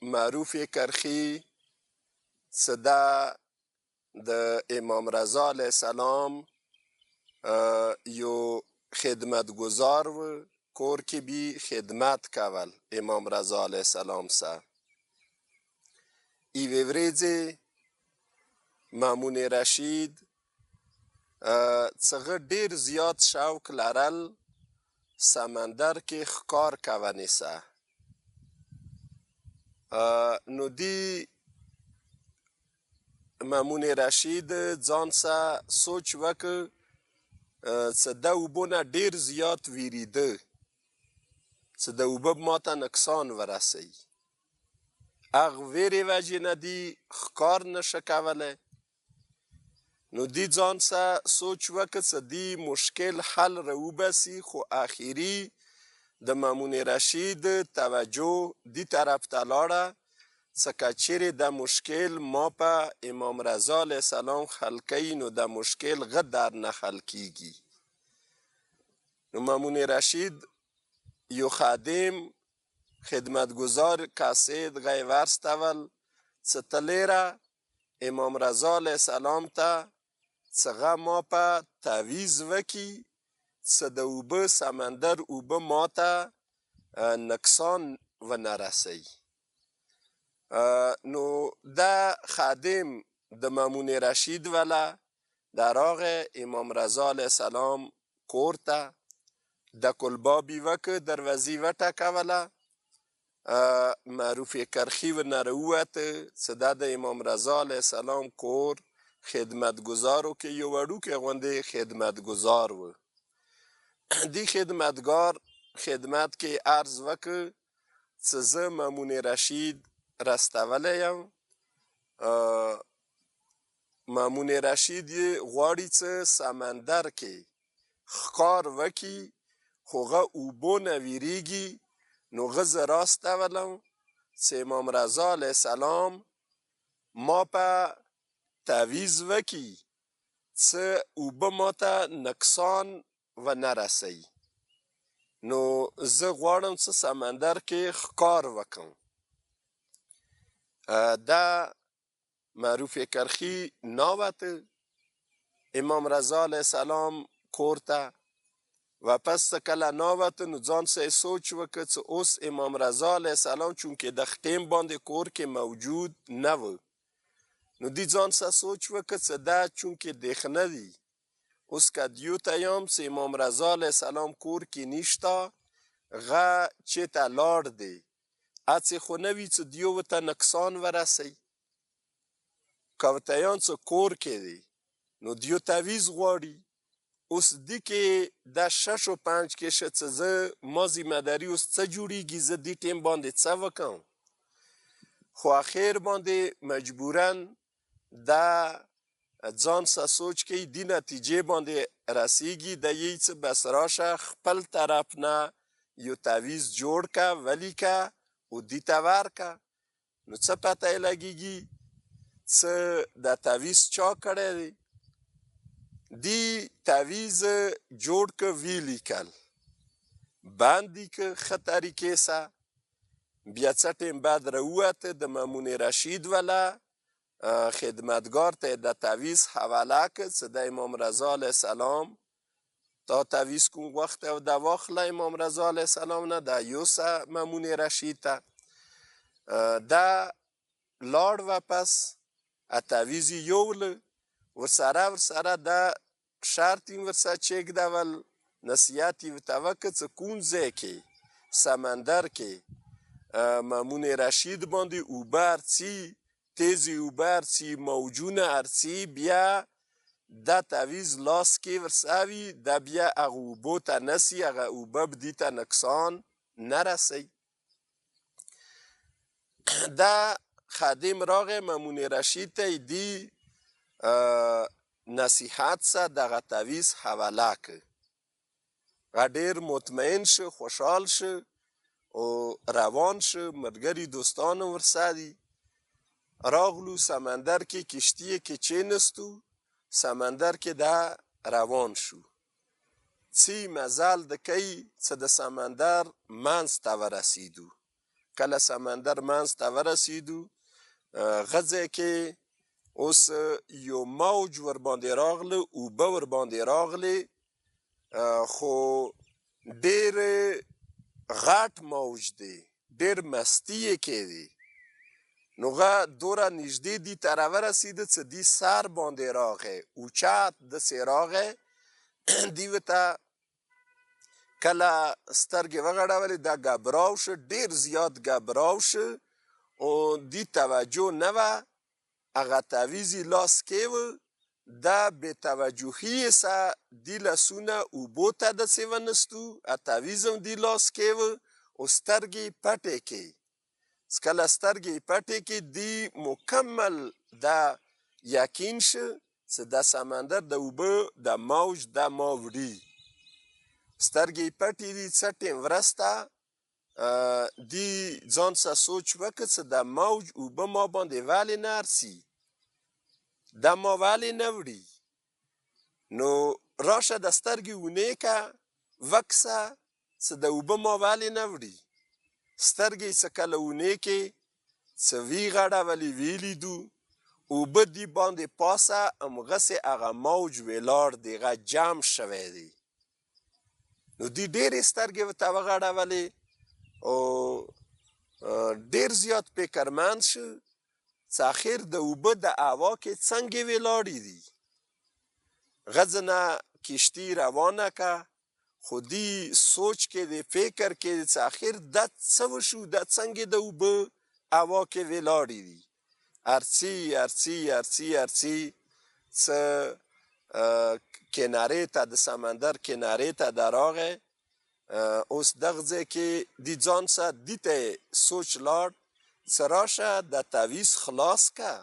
معروف کرخي څه دا د امام رضا علیه السلام یو خدمتګزار و، کور کې بی خدمت کول امام رضا علیه السلام سره. یوې ورځې مامون رشید څغه ډیر زیات شوق لرل سمندر کې ښکار کونې سه. نو دی مامون رشید ځان سه سوچ وکړ څه د اوبو نه ډیر زیات ویریده څه د اوبه ماته نقصان ورسوي. هغه ویرې وجې نه دی ښکار نشه کولی. نو دی ځان سه سوچ وکړ څه دی مشکل حل راوباسي، خو اخري د مامون رشید توجه دی طرف ته لاړه څه که چیرې دا مشکل ما په امام رضا علیه السلام حل کوي نو دا مشکل غه در نه حل کیږي. نو مامون رشید یو خادم خدمتګزار کاسید غی ورستول څه ته لیره امام رضا علیه السلام ته څه غه ما په تعویذ وکي څه د اوبه سمندر اوبه ما ته نقصان ونه رسوي. نو دا خادم د مامون رشید وله دا راغی امام رضا علیه السلام کور ته، د کلباب یې وکړ، دروازې وټکوله. معروف کرخي ورنه راووته څه دا د امام رضا علیه السلام کور خدمتګزارو کې یو وړوکی غوندې خدمتګزار و. دی خدمتګار خدمت کې عرض وکړ څه زه مامون رشید رستولی یم، مامون رشید یې غواړي څه سمندر کې ښکار وکي خو غه اوبو نه ویریږي، نو غه زه راستولم چې امام رضا علیه السلام ما په تعویذ وکي څه اوبه ما ته نقصان ونه رسوي، نو زه غواړم څه سمندر کې ښکار وکم. دا معروف کرخي ناوته امام رضا علیه السلام کور ته و پس څه کله ناوته نو ځان سه یې سوچ وکړ څه اوس امام رضا علیه السلام چونکې د ختیم باندې کور کې موجود نه و، نو دی ځان سه سوچ وکړ څه دا چونکې دښنه دي اوس که دیو ته یم څه امام رضا علیه السلام کور کې نشته غه چېته لاړ دی، هسې خو نه وي څه دیو ورته نقصان ورسوي، که ورته یان څه کور کې دی نو دیو تعویذ غواړي. اوس دی کې دا شش و پنج کې شه څه زه ما ذمه داري اوس څه جوړیږي، زه دې ټیم باندې څه وکم. خو اخر باندې مجبورا دا ځان سه سوچ کوي، دی نتیجې باندې رسیږي، دا یی څه بس راشه خپل طرف نه یو تعویذ جوړ که ولیکه او دی ته ورکه. نو څه پته یې لګیږي څه دا تعویذ چا کړی دی. دی تعویذ جوړ که ویلیکل بند یې که ښه طریقې سه. بیا څه ټیم بعد راووته د مامون رشید وله خدمتګار ته یې د تعویذ حواله که څه د امام رضا علیه السلام تا تعویذ کوم غوښتی او دا واخله امام رضا علیه السلام نه دا یوسه مامون رشید ته. دا لاړ واپس تعویذ یې یووله، ورسره ورسره دا شرط یې ورسره چېږدول، نصیحت یې ورته وکړ څه کوم ځای کې سمندر کې مامون رشید باندې اوبه ارڅي، تیزې اوبه ارڅي، موجونه ارڅي، بیا دا تعویذ لاس کې ورسره وي، دا بیا هغه اوبو ته نسي، هغه اوبه به دې ته نقصان نه رسوي. دا خادم راغی مامون رشید ته یې دي نصیحت سه دغه تعویذ حواله که. هغه ډېر مطمئن شو، خوشحال شو او روان شو، ملګري دوستان هم ورسره دي. راغلو سمندر کې کشتی کې چینستو، سمندر کې دا روان شو. څی مزل د کوي څه د سمندر منځ ته ورسېدو. کله سمندر منځ ته ورسېدو، هغه ځای کې اوس یو موج ورباندې راغله، اوبه ورباندې راغلې، خو ډېر غټ موج دی، ډېر مستی یې کې دی. نو غه دوره نږدې دي ته راورسېده چې دي سر باندې راغی، اوچت داسې راغی. دی ورته کله سترګې وغړولې، دا ګبراو شو، ډېر زیات ګبراو شو، او دی توجه نه وه، هغه تعویذ یې لاس کې و، دا بې توجهي یې سه دی لاسونه اوبو ته داسې ونستو، تعویذ هم دی لاس کې و، او سترګې یې پټې کړې. کله سترګې یې پټې کړې، دی مکمل دا یقین شو چې دا سمندر د اوبه د موج دا ما وړي. سترګې یې پټې دي، څه ټیم ورسته دی ځان سره سوچ وکړ چې دا موج اوبه ما باندې ولې نه ارسي، دا ما ولې نه وړي. نو راشه د سترګې ونې که وکسه چې د اوبه ما ولې نه وړي. سترګې یې څه کله ونې کې څه وی غړولې، ویې لیدو اوبه دی باندې پاسه همغسې هغه موج ولاړ دی، هغه جمع شوی دی. نو دی ډېرې سترګې ورته وغړولې او ډېر زیات فکرمند شو چې اخر د اوبه د هوا کې څنګه ولاړې دي. غځنه کشتی روانه که، خو دی سوچ کې دی، فکر کې دی چې اخر دا څه وشو، دا څنګه د اوبه هوا کې ولاړې دي. ارڅي ارڅي ارڅي ارڅي څه کنارې ته، د سمندر کنارې ته دراغی. اوس دغه ځای کې دی ځان سره دی ته سوچ لاړ څه راشه د تعویذ خلاص که،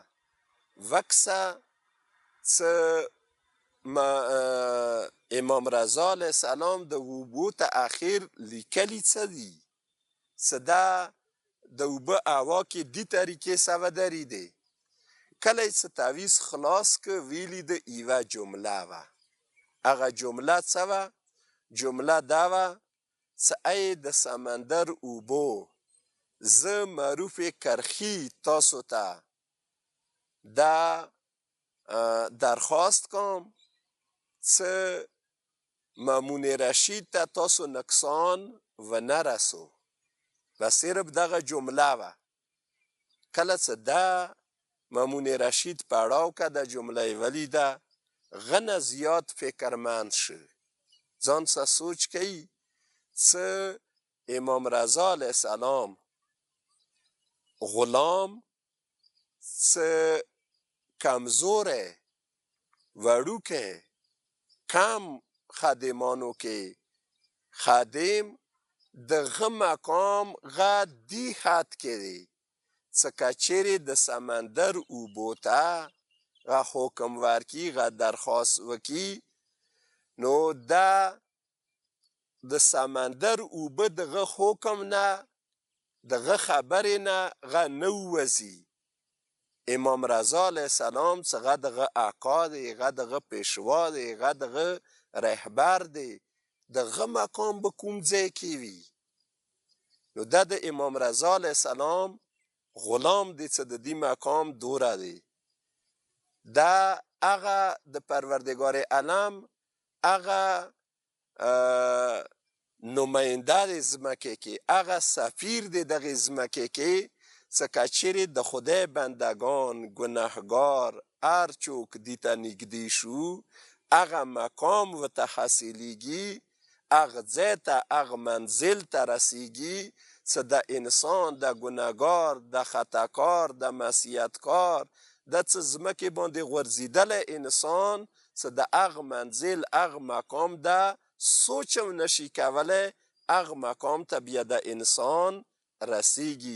وکسه څه امام رضا علیه السلام د اوبو ته اخر لیکلي څه دي، څه دا د اوبه هوا کې دی طریقې سره ودرېدې. کله یې څه تعویذ خلاص که، ویې لیده یوه جمله وه. هغه جمله څه وه؟ جمله دا وه څه ای د سمندر اوبو، زه معروف کرخي تاسو ته دا درخواست کوم څه مامون رشید ته تاسو نقصان ونه رسو. بس صرف دغه جمله وه. کله څه دا مامون رشید پړاو که دا جمله یې ولیده، غنه زیات فکرمند شو، ځان سره سوچ کوي څه امام رضا علیه السلام غلام څه کمزوری وړوکی کم خادمانو کې خادم د غه مقام غه دی حد کې دی، څه که چیرې د سمندر اوبو ته غه حکم ورکي، غه درخواست وکي، نو دا د سمندر اوبه د غه حکم نه، د غه خبرې نه غه نه ووځي. امام رضا علیه السلام څه غه د غه آقا دی، غه د غه پیشوا دی، غه د غه رهبر دی، د غه مقام به کوم ځای کې وي؟ نو دا د امام رضا علیه السلام غلام دی چې د دې مقام دوره دی. دا هغه د پروردګار عالم هغه نماینده دی ځمکې کې، هغه سفیر دی دغې ځمکې کې، څه که چیرې د خدای بندگان ګناهګار هر څوک دې ته نږدې شو، هغه مقام ورته حاصلېږي، هغه ځای ته، هغه منزل ته رسیږي چې د انسان، د ګناهګار، د خطاکار، د معصیتکار، د څه ځمکې باندې غورځېدلی انسان چې د هغه منزل، هغه مقام ده سوچ هم نشي کولی، هغه مقام ته بیا د انسان رسیږي.